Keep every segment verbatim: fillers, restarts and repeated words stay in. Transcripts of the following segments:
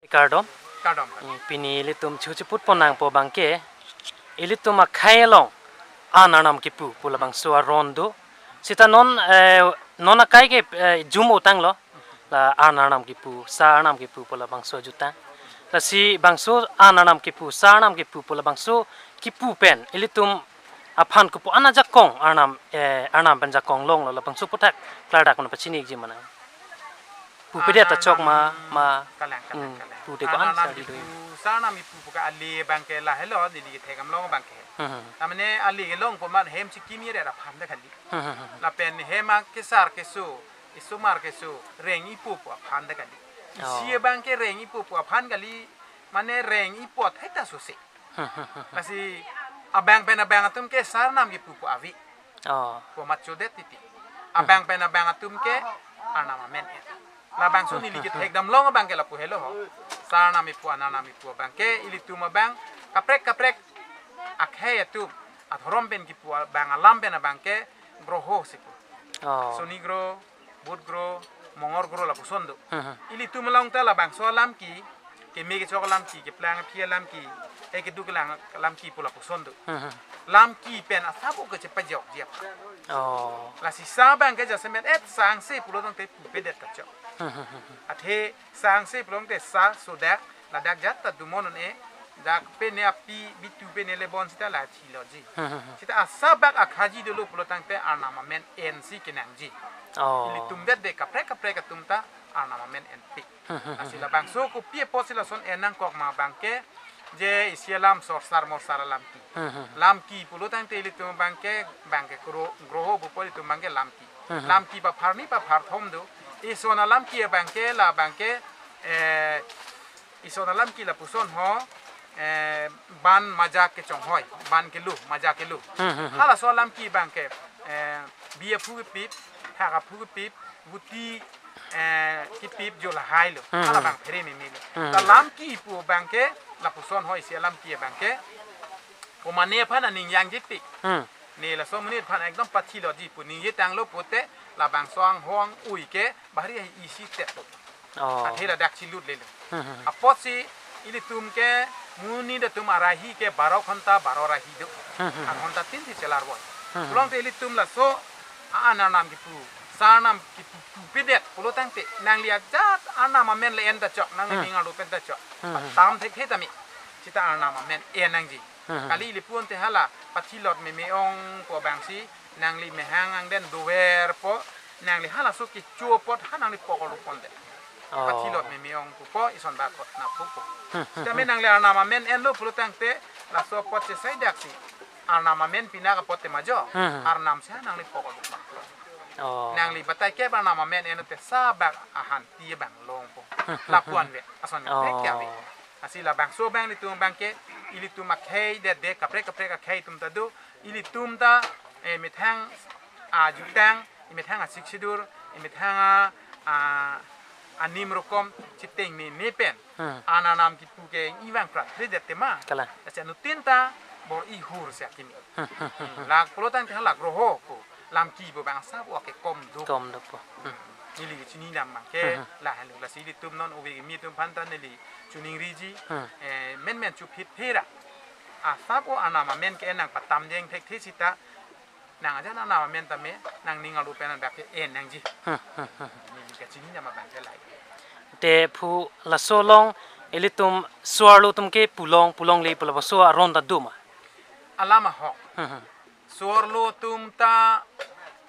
Kardom. Kardom, kardom. Hmm, pini ilitum chu chiput pon nangpo abangke, ilitum akhei along an arnam kipu pu labangso aron do. Sita non, eh, non akai ke, eh, jum-o tanglo. La an arnam kipu, sa arnam kipu pu labangso jutang. Lasi bangso an arnam kipu, sa arnam kipu pu labangso kipu pen ilitum aphan kopi-an ajakong arnam, eh, arnam pen jakong longlo, labangso aphuthak klardak un pachini-ikji ma nang. Pupedet ta chok ma, ma. Kalang, kalang, hmm, kalang. Pude ko-an, an arnam sardi do. Kipu, sa arnam kipu pu ke ale abangke lahelo, neli kethekdam long abangke. Hmm, hmm. Tamane ale kelongpo ma hem chikimi re aphan ta kali. Hmm, hmm, hmm. Lapen hem akesar keso, isomar keso, reng-ipo pu aphan ta kali. Oh. Isi abangke reng-ipo pu aphan kali, mane reng-ipo thek ta sose. Lasi abang pen abang atum ke sa arnam kipu pu ave. Oh. Pu machodet titi. Abang pen abang atum ke arnam amen en. Labangso neli kethekdam long abangke lapu helo ho. Sa arnam kipu, an arnam kipu abangke ilitum abang kaprek kaprek akhei atum adhorom pen kipu abang alam pen abangke groho si pu. Oh. Soni groho, Bud groho, Mongol groho lapuson do. Hmm, hmm. Ilitum along ta labangso alam ke, keme kechok alam ke, keplang aphi alam ke, eh, keduk kelang alam ke pu lapuson do. Hmm, hmm. Lam ke pen asap o kechepajokji aphan. Oh. Lasi sa abangke jasemet et sangse pulo tangte pupedet ta chok. Hmm, hmm, hmm, hmm. Athe sangse pulo tangte sa sodak, ladak ajat ta dumon un-e, dak pene api, bitu pene lebon sita la thiloji. Hmm, hmm, hmm. Sita asap bak akhaji dolo pulo tangte arnam amen en si kenangji. Oh. Ilitum det de kaprek kaprek atum ta arnam amen enpik. Hmm, hmm, hmm. Lasi labangso kopi apotsi lason en nangkok ma abangke, je isi alam sorsar morsar alam ke. Hmm, hmm, hmm. Lam ke pulo tangte ilitum abangke, abangke groho, groho pupo ilitum abangke lam ke. Hmm, hmm. Lam ke paphar ni paphar thom do. Ison alam ke abangke, la abangke, eh, ison alam ke lapuson ho, eh, ban maja kechonghoi, ban kelu, maja kelu. Hmm, hmm, hmm. Halaso alam ke abangke, eh, bi aphu kepip, hak aphu kepip, guti, eh, kepip jo lahai lo. Hmm, hmm. Hala abang phere meme lo. Hmm. Ta lam ke pu abangke, lapuson ho isi alam ke abangke, komane aphan aning yangjepik. Hmm. Ne laso amonit aphan ekdom pathiloji pu ningje tanglo pote labangso anghong ui ke bahari ahi isi tet lo. Oh. Athe ladak chilut lelo. Hmm, hmm, hmm. Apotsi ilitum ke monit atum arahi ke baro ghonta baro rahi do. Hmm, hmm, hmm. Aghonta tin si chelar voi. Hmm, hmm. Pulo tangte ilitum laso an arnam kipu, sa arnam kipu pupedet pulo tangte nangli ajat arnam amen le en ta chok, nangli Hmm. ning arlo pen ta chok. Hmm, hmm. Patam thekthe tame. Sita arnam amen en nangji. Hmm. Kali ili pu ante hala pathilot meme ong pu abangsi nangli mehang angden doverpo, nangli halaso kecho apot ha nangli pok olu pondet. Oh. Pathilot meme ong pupo, ison bak apot na pupo. Hmm, hmm, Sitame hmm. nangli arnam amen enlo pulo tangte laso apot chesai daksi arnam amen pinak apot te majo. Hmm, hmm. Arnam si ha nangli pok olu pon. Oh. Nangli batai ke arnam amen en te sa bak ahan ti bang longpo. Hmm, hmm, Lapuan hmm. ve, ason Oh. ve kya ve. Lasi labangso abang ilitum abangke, ilitum akhei det de kaprek kaprek akhei atum ta do, ilitum ta, eh, methang ajutang, methang asik sidur, methang a, a, anim rokom chiteng meme pen. Hmm. An arnam kipu ke ivang prat re det tema. Kalang. Lasi anuttin ta bor-i hur si akimi. Hmm, hmm, hmm, hmm. Lak pulo tangte hala groho pu, lam ke pu abang asap o ke kom do. Kom do po. Hmm. Neli chinidam abangke Hmm, hmm. lahelo, lasi ilitum non ove kimi atum aphan ta neli chiningriji, Hmm. eh, menmen chuphit phera. Asap o arnam amen ke nang patam jeng thekthe sita, nang ajat arnam amen tame, nang ning arlo pen an bak ke en nangji. Hmm, hmm, hmm. Neli kachinidam abangke lahai. Te phu laso along ilitum so-arlo atum ke pulong, pulongle pu labangso aron ta do ma? Alam ahok. Hmm, hmm. So-arlo atum ta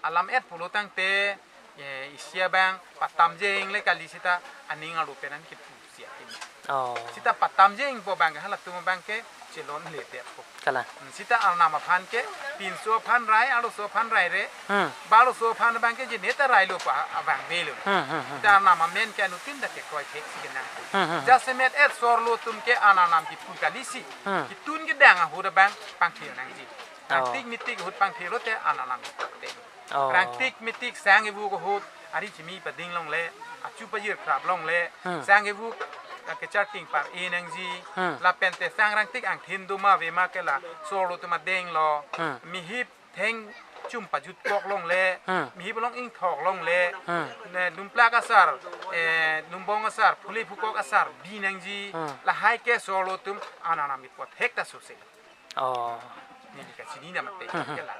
alam et pulo tangte, eh, isi abang patam jeng le kali sita aning arlo pen an kipu si atin. Oh. Sita patam jengpo abangke halatum abangke chelongle detpo. Kalang. Hmm, sita arnam aphan ke pinso aphan rai, arloso aphan rai re. Hmm. Ba arloso aphan abangke je ne ta railo pa abang avelo. Hmm, hmm, hmm, Sita hmm. arnam amen ke anuttin ta kekroi thek si kenang. Hmm, hmm, hmm. Jasemet et so-arlo atum ke an arnam kipu kali si. Hmm. Kitun kedang ahut abang pangthir nangji. Oh. Rangtik mitik ahut pangthir lote an arnam kipu te. Oh. Rangtik mitik sang ivuk ahut, ari chimi pading longle, achu pajir krap longle, Hmm. sang ivuk, eh, kecharting par-e nangji, Hmm. lapen te sang rangtik angthin do ma ave ma ke la, so-arlo atum adeng lo, Hmm. mihip theng chum pajut kok longle, Hmm. mihip along ingthok longle, Hmm. ne lumplak asar, Eh, numbong asar, phule phukok asar, bi nangji, Hmm. lahai ke so-arlo atum an arnam kipot hek ta sose. Oh. Neli kachini na mate Hmm, hmm. ke la.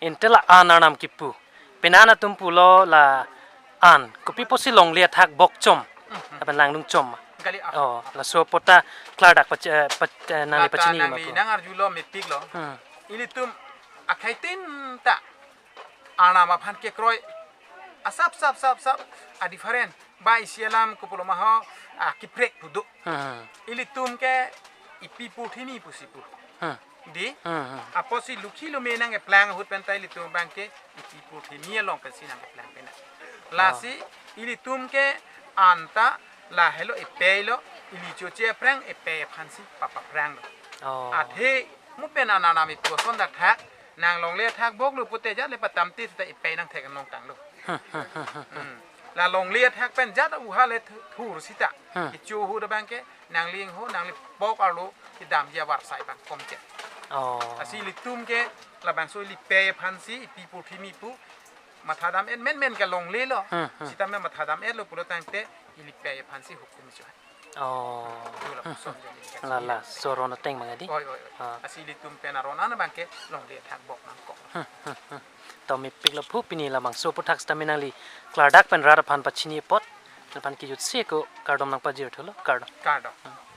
Inte la an arnam kipu. Penang atum pulo la an. Kopi pusi longle athak bok chom. Hmm, hmm. Lapen langdung chom. Kali ah. Oh, laso apot ta klardak pach-, eh, pach-, eh, nangli Lata pachini nangli ma pu. Nang arjulo mepiklo. Hmm. Ilitum akhai tin ta arnam aphan kekroi asap sap sap sap a different ba isi alam kopulo ma ho a kiprek pu do. Hmm. Ilitum ke ipi pu thimi pusi pu. Hmm. Di? Hmm, hmm. Apotsi lukhi lume nangkeplang ahut pen ta ilitum abang ke ipi pu thimi along pensi nangkeplang pena. Ah. Lasi ilitum ke an ta lahelo epei lo, ili choche aphrang epei aphansi papa phrang lo. Oh. Athe mu pen an arnam ipu ason dak thak, nang longle athak boklo pute jat le patamti ta epei nangthek anong tanglo. Hmm. La longle athak pen jat uha le thu-, thur sita. Hmm. Kecho ahut abang ke nangli ho, nangli pok arlo kedamji avarsai abang komchet. Oh. Lasi ilitum ke labangso ili pei aphansi ipi pu thimi pu mathadam et menmen ke longle lo. Hmm, hmm. Sitame mathadam etlo pulo tangte ili pei aphansi hukum icho. Oh. Dula Hmm, puson hmm. jong ili La, la, kachini. So aron ateng abang di? Oi, oi, oi. Ah. Lasi ilitum pen aron an abang ke longle athak bok nangkok. Hmm, hmm, hmm. To mepiklo phu, pini labangso aphuthak sitame nangli klardak pen rat aphan pachini apot. Laphan kejutsi ako kardom nangpajir thulo, kardom. Kardom. Hmm.